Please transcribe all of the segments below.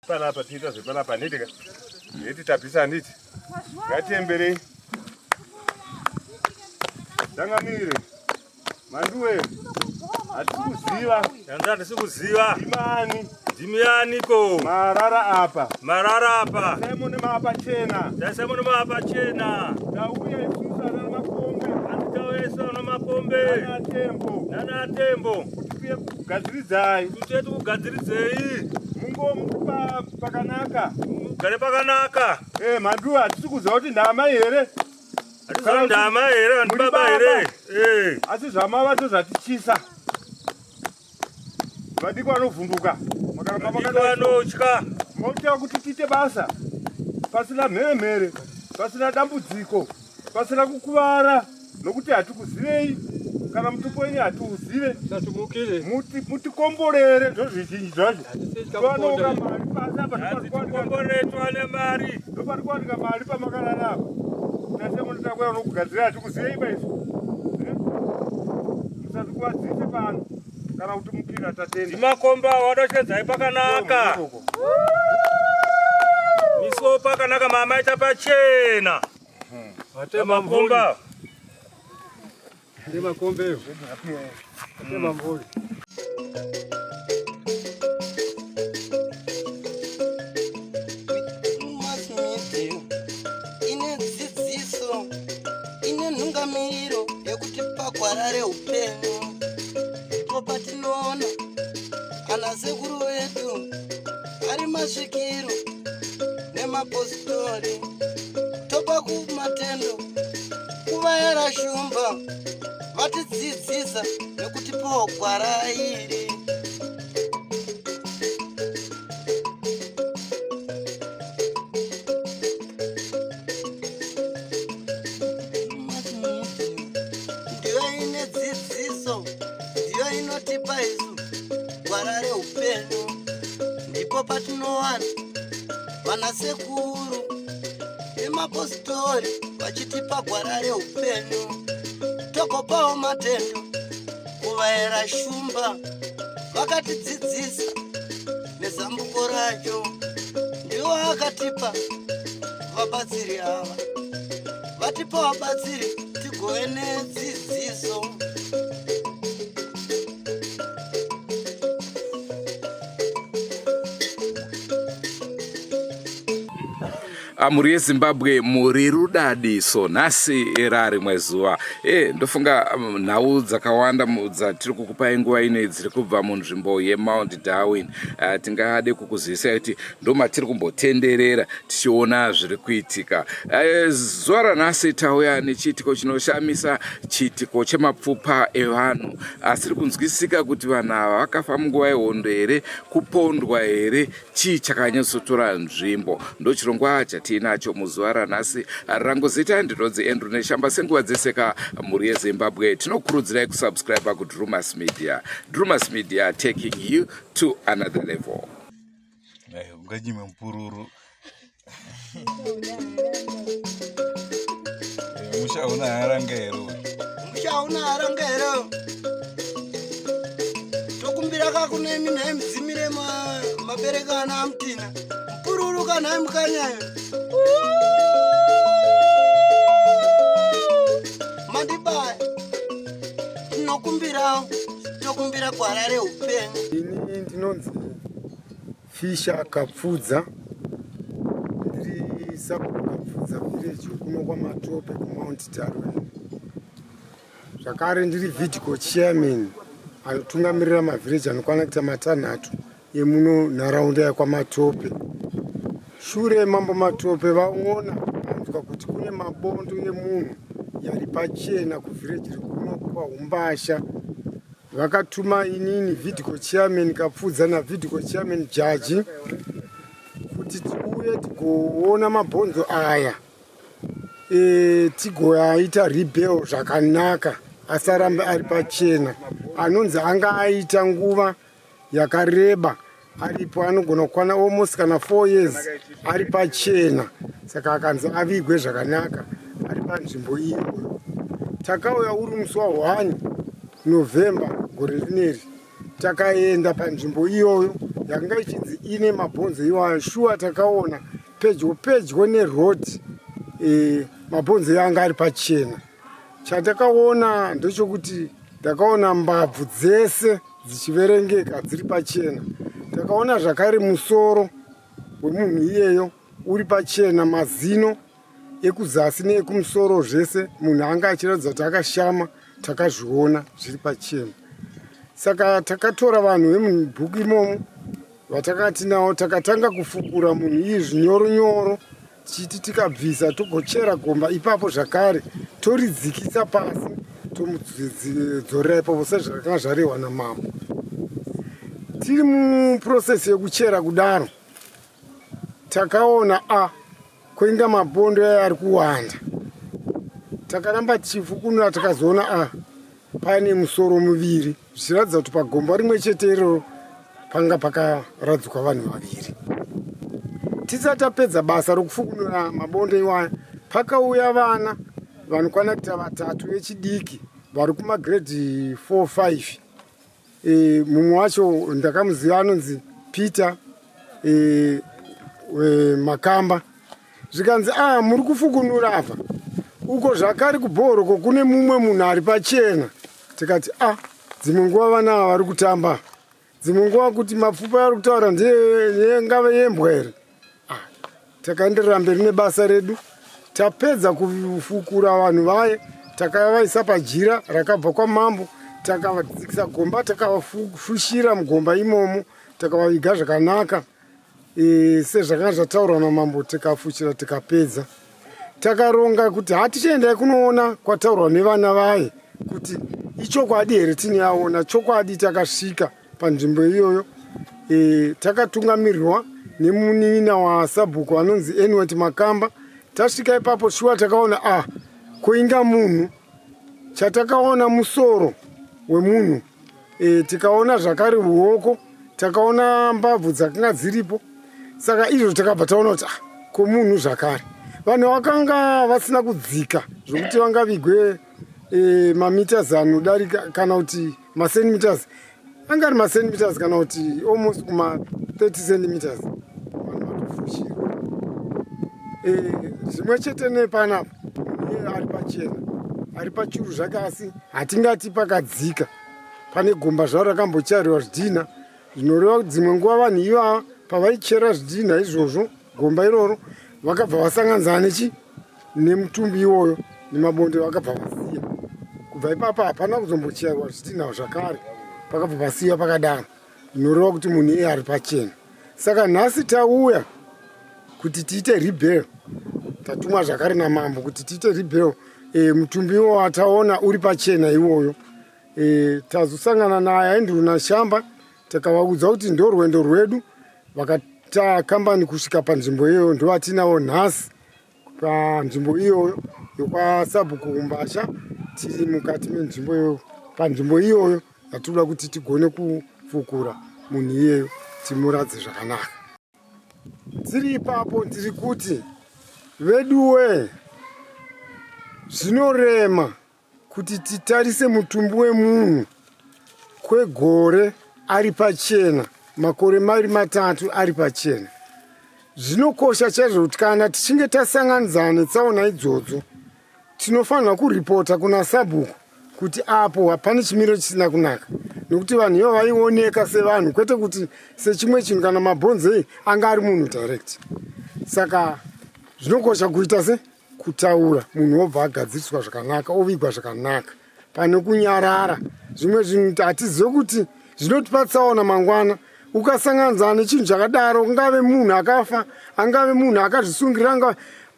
Panapa tiita zvepanapa handiti ka? Ndeti tabvisa handiti? Ngatiemberei. Changamire. Manduwe. Hatisi kuziva. Yanzi hatisi kuziva. Ndimani? Ndimi yaniko? Marara apa. Marara apa. Simon maapa chena. Simon maapa chena. Tauya isusu ana makombe. Tauya isu ana makombe. Nana tembo. Nana tembo. Kuti tuye kugadziridzai. Kuti tuye tukugadziridzei. Mungomupa pakanaka. Mugare pakanaka. Eh, Mhanduwe hatisi kuziva kuti ndamai here? Hatisi kuziva ndamai here, vanhu baba here? Eh. Asi zvamava ndozvatityisa. Vadiki vanovhunduka. Makaramba makadai. Vanotya. Motya kuti tiite basa pasina mheremhere, pasina dambudziko, pasina kukuvara nokuti hatikuzivei kana mutupo wenyu hatiuzive. Mutikomborere ndozvizhinji zvacho. Toanoka mari pasi apa tikomborere mari. Ndopari kuwanika mari pamakarara apa. Tase munotakuya unokugadzira hatikuzivei ba isu. Eh? Musatikuvadzise pano kana kutimukira tatenda. Ndimakomba wadoshedzai pakanaka. Misuo pakanaka mama ita pachena. Vatema Makomba. Ndemakombeyo. Vatema mvuri. Mass media ine dzidziso ine nhungamiriro yekutipa gwara reupenyu ndipo patinoona ana sekuru vedu ari masvikiro nemapositori topa kumatendo kuvayera shumba vatidzidzisa nekutipawo gwara iri. Ndiyo ine dzidziso, ndiyo inotipa isu gwara reupenyu. Ndipo patinowana vanasekuru nemapositori vachitipa gwara reupenyu. Togopawo matendo kuvaera shumba vakatidzidzisa nezambuko racho. Ndiwo akatipa vabatsiri ava, vatipa vabatsiri tigove nedzidziso. Mhuri yeZimbabwe, muri rudadiso nhasi rarimwe zuva. Ndofunga nhau dzakawanda dzatiri kukupai nguva ino dziri kubva munzvimbo yeMount Darwin. Tingade kukuzivisai kuti ndomatiri kumbotenderera tichiona zviri kuitika. Zuva ranhasi tauya nechiitiko chinoshamisa, chiitiko chemapfupa evanhu asiri kunzwisika kuti vanhu ava vakafa munguva yehondo here, kupondwa here, chii chakanyatsotora nzvimbo. Ndochirongwa chatiinacho muzuva ranhasi. Rangu zita ndinonzi Andrew Neshamba. Senguva dzeseka mhuri yeZimbabwe, tinokurudzirai kusubscribe kuDrumas Media. Drumas Media, taking you to another level. Unganyime mupururu. Musha una haranga here? Musha una haranga here? Tokumbira kakunemi nhai mudzimire mabereka ana amutina. Mupururu kanhai mukanyayo. Mandibaya. Tinokumbirawo, tokumbira gwara reupenyu. Ini ndinonzi Fisher Kapfudza, ndiri sabhuku Kapfudza village kuno kwaMatope kuMount Darwin. Zvakare ndiri VIDCO chairman anotungamirira mavhireji anokwana kuita matanhatu emuno nharaunda yekwaMatope. Shure Mambo Matope vaona vanzwa kuti kune mabondo emunhu yari pachena kuvhireji rikuno kwaUmbasha. Vakatuma inini VIDCO chairman Kapfudza naVIDCO chairman Jaji kuti tiuye tigoona mabhonzo aya, tigoaita rebel zvakanaka asarambe ari pachena. Anonzi anga aita nguva yakareba aripo, anogona kukwana almost kana 4 years ari pachena, saka akanzi avigwe zvakanaka ari panzvimbo iyoyo. Takauya uri musi wa1 November gore rineri, takaenda panzvimbo iyoyo. yakanga ichinzi ine mabhonzo iwayo. Shuwa takaona pedyo pedyo neroad e, mabhonzo yanga ari pachena. Chandakaona ndechokuti ndakaona mbabvu dzese dzichiverengeka dziri pachena. Takaona zvakare musoro wemunhu iyeyo uri pachena, mazino ekuzasi neekumusoro zvese munhu anga achiratidza kuti akashama, takazviona zviri pachena. Saka takatora vanhu vemubhuku imomo vatakati nawo, takatanga kufukura munhu iye zvinyoronyoro, tichiti tikabvisa togochera gomba ipapo zvakare toridzikisa pasi tomudzorera ipapo sezvakanga zvarehwa namambo. Tiri muprocess yekuchera kudaro takaona a koinga mabondo aya ari kuwanda. Takaramba tichifukunura tikazoona a pane musoro muviri, zvichiratidza kuti pagomba rimwe chete iroro panga pakaradzikwa vanhu vaviri. Tisati tapedza basa rokufukunura mabondo iwaya, pakauya vana vanokwana kuita vatatu vechidiki vari kumagrade 4 5. E, mumwe wacho ndakamuziva anonzi Peter e, e, Makamba. Zvikanzi a ah, muri kufukunura apa uko zvakare kubhoroko kune mumwe munhu ari pachena. Tikati a ah, dzimwe nguva vana ava vari kutamba, dzimwe nguva kuti mapfupa ari kutaura ndeyengave yembwa here. Ah, takaenderera mberi nebasa redu. Tapedza kufukura vanhu vaye, takavaisa pajira rakabva kwamambo, takavadzikisa gomba, takavafushira mugomba imomo, takavaviga zvakanaka e, sezvakanga zvataurwa namambo. Tikafushira tikapedza, takaronga kuti hatichiendai kunoona kwataurwa nevana vaye kuti ichokwadi here tinoyaona chokwadi. Takasvika panzvimbo iyoyo e, takatungamirirwa nemunin'ina wasabhuku anonzi Enwet Makamba. Tasvika ipapo shuwa takaona a ah, koinga munhu. Chatakaona musoro wemunhu e, tikaona zvakare ruoko, takaona mbabvu dzakanga dziripo. Saka izvo takabva taona kuti ah, komunhu zvakare. Vanhu vakanga vasina kudzika zvokuti vangavigwe e, mameters anodarika kana kuti macentimeters, anga ari macentimeters kana kuti almost kuma 30 centimeters, vanhu vatofushira. E, zvimwe chete nepanapa, munhu iye ari pachena, ari pachuru zvake, asi hatingati pakadzika. Pane gomba zvaro rakambocharirwa zvidhina, zvinoreva kuti dzimwe nguva vanhu ivava pavaichera zvidhina izvozvo gomba iroro vakabva vasanganidzana nechi nemutumbi iwoyo nemabonde, vakabva vasiya. Kubva ipapo hapana kuzombocherwa zvidhina zvakare, pakabva pasiyiwa pakadaro, zvinoreva kuti munhu iye ari pachena. Saka nhasi tauya kuti tiite reburial, tatumwa zvakare namambo kuti tiite reburial e, mutumbi iwo wataona uri pachena iwoyo. E, tazosangana naye Andrew naShamba, takavaudza kuti ndo rwendo rwedu, vakata kambani kusvika panzvimbo iyoyo. Ndovatinavo nhasi panzvimbo iyoyo yokwasabhuku Umbasha. Tiri mukati menzvimbo iyoyo, panzvimbo iyoyo yatinoda kuti tigone kufukura munhu iyeyo timuradze zvakanaka. Tiri ipapo ndiri kuti veduwe, zvinorema kuti titarise mutumbi wemunhu kwegore ari pachena, makore maviri matatu ari pachena. Zvinokosha chaizvo kuti kana tichinge tasanganidzana netsaona idzodzo, tinofanira kuripota kuna sabhuku kuti apo hapane chimiro chisina kunaka, nekuti vanhu ivo vaioneka sevanhu, kwete kuti sechimwe chinhu kana mabhonzo anga ari munhu direct. Saka zvinokosha kuita se kutaura, munhu wobva agadziriswa zvakanaka, ovigwa zvakanaka, pane kunyarara zvimwe zvinhu. Hatizive kuti zvinotipa tsaona mangwana. Ukasanganidzana nechinhu chakadaro, ungave munhu akafa, angave munhu akazvisungirira, angave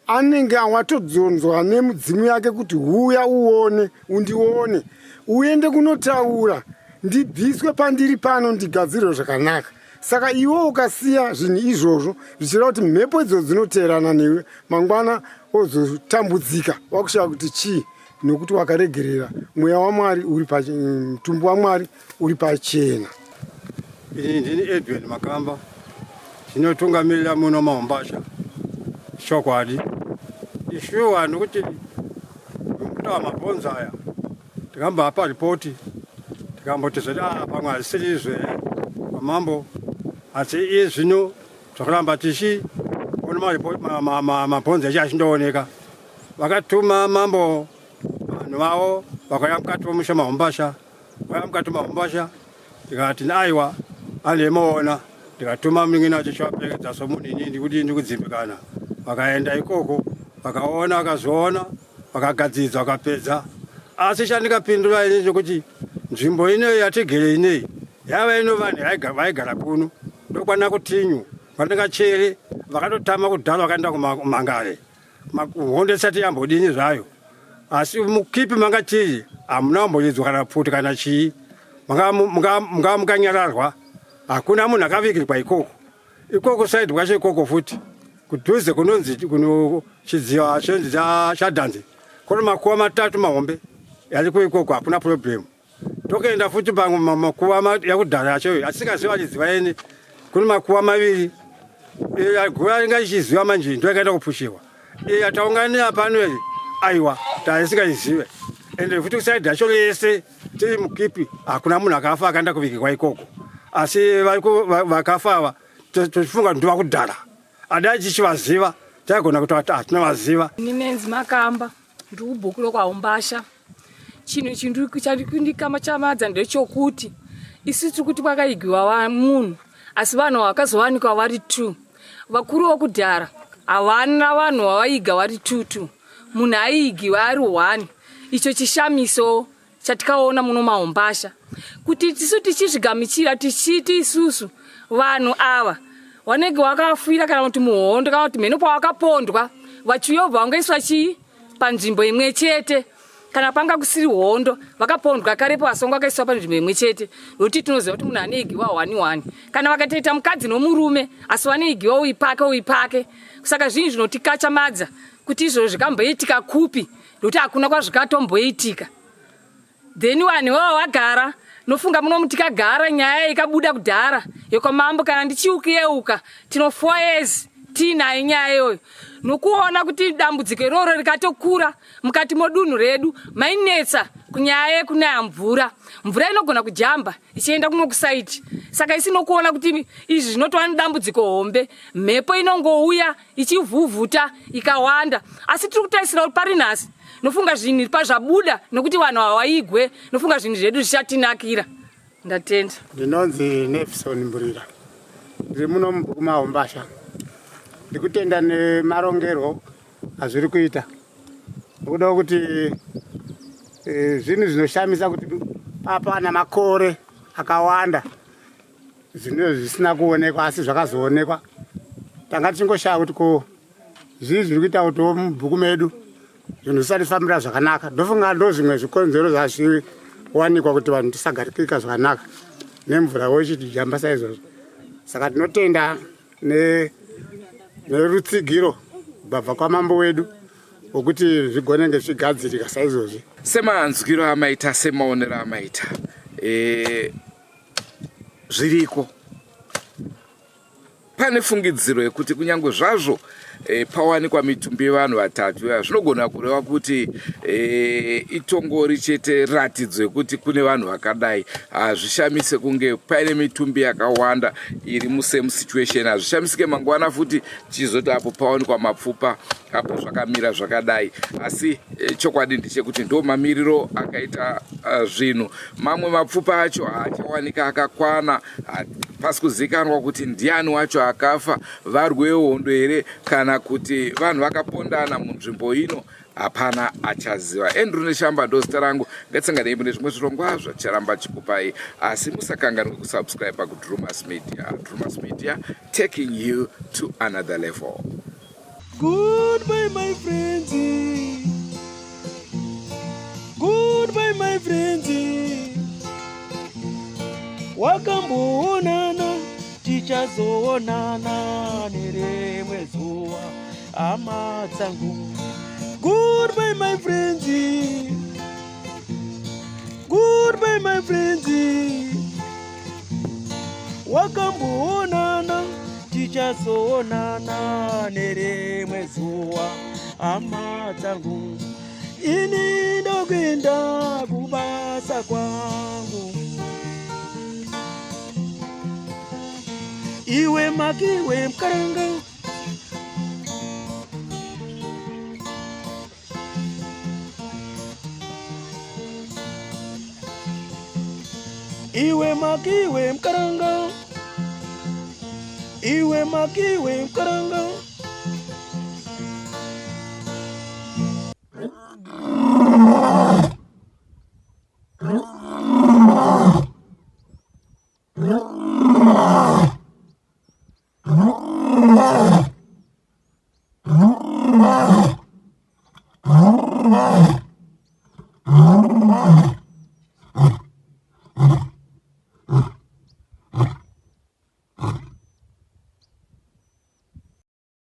anenge awatodzonzwa nemudzimu yake kuti huya uone, undione, uende kunotaura, ndibviswe pandiri pano, ndigadzirwe zvakanaka. Saka iwe ukasiya zvinhu izvozvo, zvichireva kuti mhepo idzodzo dzinoteerana newe, mangwana ozotambudzika wakushaya kuti chii, nokuti wakaregerera mweya waMwari uri mutumbi waMwari uri pachena. Ini ndini Edwin Makamba, ndinotungamirira muno maUmbasha. Chokwadi ishuwa, nokuti kutaura mabhonzo aya tikambapa ripoti, tikamboti zvati ah, pamwe hazisirizve pamambo. Asi iye zvino zvakuramba tichi ona mabhonzo acho achindooneka. Vakatuma mambo vanhu vavo vakauya mukati momusha mahumbasha, vauya mukati mahumbasha ndikati aiwa andemoona ndikatuma munin'ina wacho chivaperekedza somunhu ini ndikuti ndikudzimbikana. Vakaenda ikoko vakaona vakazoona vakagadzidza vakapedza. Asi chandikapindura ini chekuti nzvimbo ino yatigere inei yava ino vanhu vaigara kuno ndokwana kutinyu vandingachere vakatotama kudhara vakaenda kumangare hondo isati yambodini zvayo asi mukipi manga tiri hamuna kumboridzwa kana pfuti kana chii mungava mukanyararwa hakuna munhu akavikirwa ikoko ikoko saidi kwacho ikoko futi kudhuze kunonzi kuno chidziva chinonzi chadhanzi kune makuva matatu mahombe ariko ikoko hakuna problemu tokuenda futi pamwe makuva yakudhara yacho asingaziva achiziva yeni kune makuva maviri guva ringa ichiziva manje ndo yakaenda kupushiwa iya taunganira pano iri aiwa taisingazive ende futi kusaidhi yacho rese tiri mukipi hakuna munhu akafa akaenda kuvigirwa ikoko asi vakafa ava tochifunga kuti ndovakudhara adai tichivaziva taigona kuti hatina vaziva. Ninenzi Makamba ndiri kubhuku lokwaUmbasha. Chinhu chandikundikamachamadza ndechokuti isu tiri kuti kwakaigiwa munhu asi vanhu vakazowanikwa vari two. Vakuru vokudhara havana vanhu vavaiga vari two two. Munhu aiigiwa ari one. Icho chishamiso chatikaona muno mahombasha kuti tisu tichizvigamichira tichiti isusu vanhu ava vanenge vakafira kana kuti muhondo kana kuti mheno pavakapondwa vachiyobva vangaiswa chii panzvimbo imwe chete kana panga kusiri hondo vakapondwa karepo vasongo vakaiswa panzvimbo imwe chete nokuti tinoziva kuti munhu anoigiwa hwani hwani kana vakatoita mukadzi nomurume asi vanoigiwa uipake uipake saka zvinhu zvinotikachamadza kuti izvozvo zvikamboitika kupi nokuti hakuna kwazvikatomboitika then vanhu ivavo vagara nofunga muno tikagara nyaya ikabuda kudhara yekwamambo kana ndichiukuyeuka tino four years tiinayo nyaya iyoyo nokuona kuti dambudziko iroro rikatokura mukati modunhu redu mainetsa kunyaya yekunaya mvura mvura inogona kujamba ichienda kuno kusaiti saka isi nokuona kuti izvi zvinotova nedambudziko hombe mhepo inongouya ichivhuvhuta ikawanda asi tiri kutarisira kuti pari nhasi nofunga zvinhu pazvabuda nokuti vanhu hawaigwe nofunga zvinhu zvedu zvichatinakira ndatenda ndinonzi nefison mburira ndiri muno mubhuku mahombasha ndikutenda nemarongerwo azviri kuita nokuda kuti eh, zvinhu zvinoshamisa kuti papa namakore akawanda zvinhu zvisina kuonekwa asi zvakazoonekwa tanga tichingoshaya kuti ko zvii zviri kuita kuti mubhuku medu zvinhu zvisatifambira zvakanaka ndofunga ndo zvimwe zvikonzero zvazviwanikwa kuti vanhu tisagarikika zvakanaka nemvura woichitijamba saizvozvo saka tinotenda nerutsigiro kubva kwamambo wedu wekuti zvigonenge zvigadzirika saizvozvi semanzwiro amaita semaonero amaita e, zviriko pane fungidziro yekuti kunyange zvazvo e, pawanikwa mitumbi yevanhu vatatu zvinogona kureva kuti e, itongori chete ratidzo yekuti kune vanhu vakadai hazvishamise kunge paine mitumbi yakawanda iri musame situation hazvishamisike mangwana futi tichizoti apo pawanikwa mapfupa apo zvakamira zvakadai asi e, chokwadi ndechekuti ndo mamiriro akaita uh, zvinhu mamwe mapfupa acho haachawanika akakwana pasi kuzikanwa kuti ndiani wacho akafa varwi vehondo here kana kuti vanhu vakapondana munzvimbo ino hapana achaziva andrew neshamba ndo zita rangu ngatisanganei mune zvimwe zvirongwa zvacharamba chikupai asi musakanganwe kusubscribe kudrumas media drumas media taking you to another level Goodbye my friends. Goodbye my friends. Wakamboonana tichazoonana nerimwe zuva hama dzangu. Goodbye my friends. Goodbye my friends. Wakamboonana tichazoonana nerimwe zuva hama dzangu. Ini ndokuenda kubasa kwangu. Iwe makiwe mkaranga. Iwe makiwe mkaranga. Iwe makiwe mkaranga.